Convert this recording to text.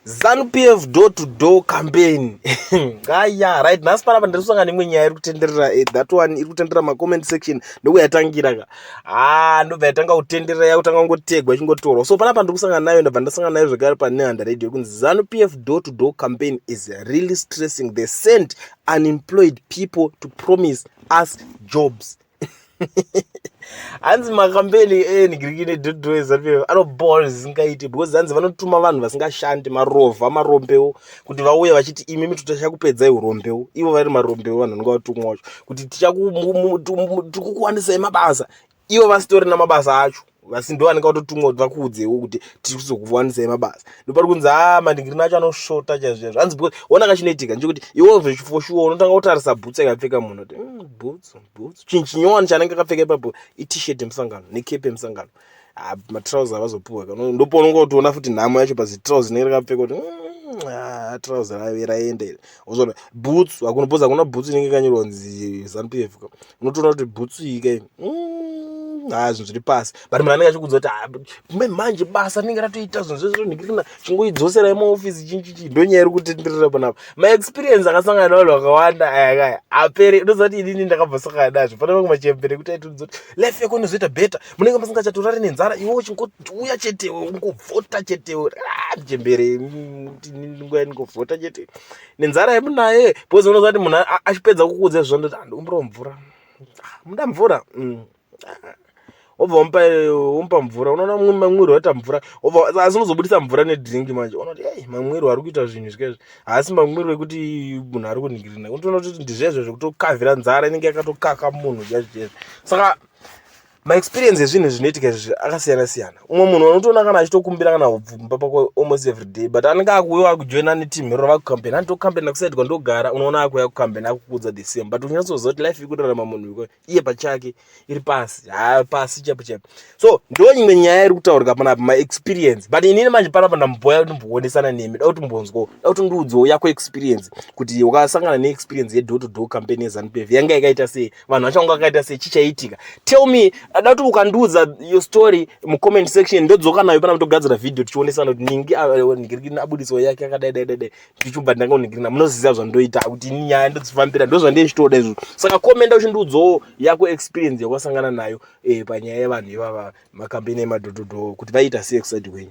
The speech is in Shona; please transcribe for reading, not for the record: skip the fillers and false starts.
Zanu PF door to door campaign. Ngaya, right, nhasi panapa ndiri kusangana neimwe nyaya iri kutenderera, that one iri kutenderera ma comment section, ndokuyatangira ka. Ah, ndobva yatanga kutenderera, yakutanga kungotegwa ichingotorwa. So panapa ndiri kusangana nayo, ndabva ndasangana nayo zvekare paNehanda Radio kunzi Zanu PF door to door campaign is really stressing. They sent unemployed people to promise us jobs. Hanzi makambeni enhingiriki nedhodho eZanu PF anobhowa zvisingaiti because hanzi vanotuma vanhu vasingashandi, marovha, marombewo, kuti vauye vachiti, "Imimi tichakupedzai urombewo." Ivo vari marombewo, vanhu vanenge vatumwa vacho kuti tikukuwanisai mabasa, ivo vasitorina mabasa acho. Vasi ndo vanenge vatotumwa kuti vakuudzewo kuti tiri kuzokuwanisai mabasa. Ndopari kunzi, ha, manhingirino acho anoshota chaizvo chaizvo. Hanzi because ona kachinoitika ndechekuti iwo for sure unotanga kutarisa bhutsu yakapfeka munhu kuti bhutsu, bhutsu, chinhu chinyowani chaanenge akapfeka ipapo iT-shirt yemusangano nekepi yemusangano. Ah, matrauza avazopuwa. Ndopaunonga kutoona futi nhamo yacho pazitrauza rinenge rakapfeka kuti ah, trauza raenda iri. Uzoona bhutsu hakuna, because hakuna bhutsu inenge yakanyorwa kunzi Zanu PF. Unotoona kuti bhutsu iyi kai, ha, zvinhu zviri pasi, but munhu anenge achikuudza kuti, "Ah, manje basa rinenge ratoita zvinhu zvese zvonhingirina, chingoidzoserai muofisi." Chinchichi ndonyaya iri kutenderera panapa. Maexperience akasangana nevanhu vakawanda aya kaya apere. Unoziva kuti inini ndakabva sangana nazvo pane vamwe machembere kuti aitiudza kuti life yako inozoita better, munenge musingachatorari nenzara, iwe uchingouya chetewe, ungovhota chetewe. Ah, chembere, nguva ndingovhota chete nenzara yemunaye, because unoziva kuti munhu achipedza kukuudza izvozvo, ndoti andikumbirawo mvura. Ah, muda mvura? Wobva womupa mvura, unoona mamwiro waita mvura, wobva asi unozobudisa mvura nedrink. Manje unoona kuti ei, mamwiro ari kuita zvinhu zvikaizvi haasi mamwiro ekuti munhu ari kunhingirina. Unotoona kuti ndizvezvo zvekutokavhira nzara inenge yakatokaka munhu chaizvo chaizvo. Saka maexperience ezvinhu zvinoitika izvi akasiyana siyana. Umwe munhu unotoona kana achitokumbira kana hupfu mumba pako almost every day, but anenge akuuya akujoina neteam rova kucampaign, anditocampaign kuside kwandogara. Unoona akuuya kucampaign akukuudza the same, but unyatsoziva kuti life iri kurarama munhu iye pachake iri pasi, ha, pasi chaipo chaipo. So ndo imwe nyaya iri kutaurika panapa, maexperience. But inini manje panapa ndamboya ndimbowonesana nemi, da kuti mbonzwawo, da kuti ndiudzewo yako experience, kuti wakasangana neexperience yedoor to door campaign yeZanu PF yanga yakaita sei, vanhu vacho vanga vakaita sei, chichaitika. Tell me, da kuti ukandiudza your story mucomment section, ndodzoka nayo pana togadzira video tichionesana kuti ningi ningirikini abudiswa yake akadai dai dai dai, ndichibva ndangoningirina. Munoziva zvandoita kuti ini nyaya ndodzifambira, ndo zvandee izvozvo. Saka commenta uchindiudzawo yako experience yakwasangana nayo panyaya yevanhu ivava, makambeni emadoor to door, kuti vaita sei kuside kwenyu.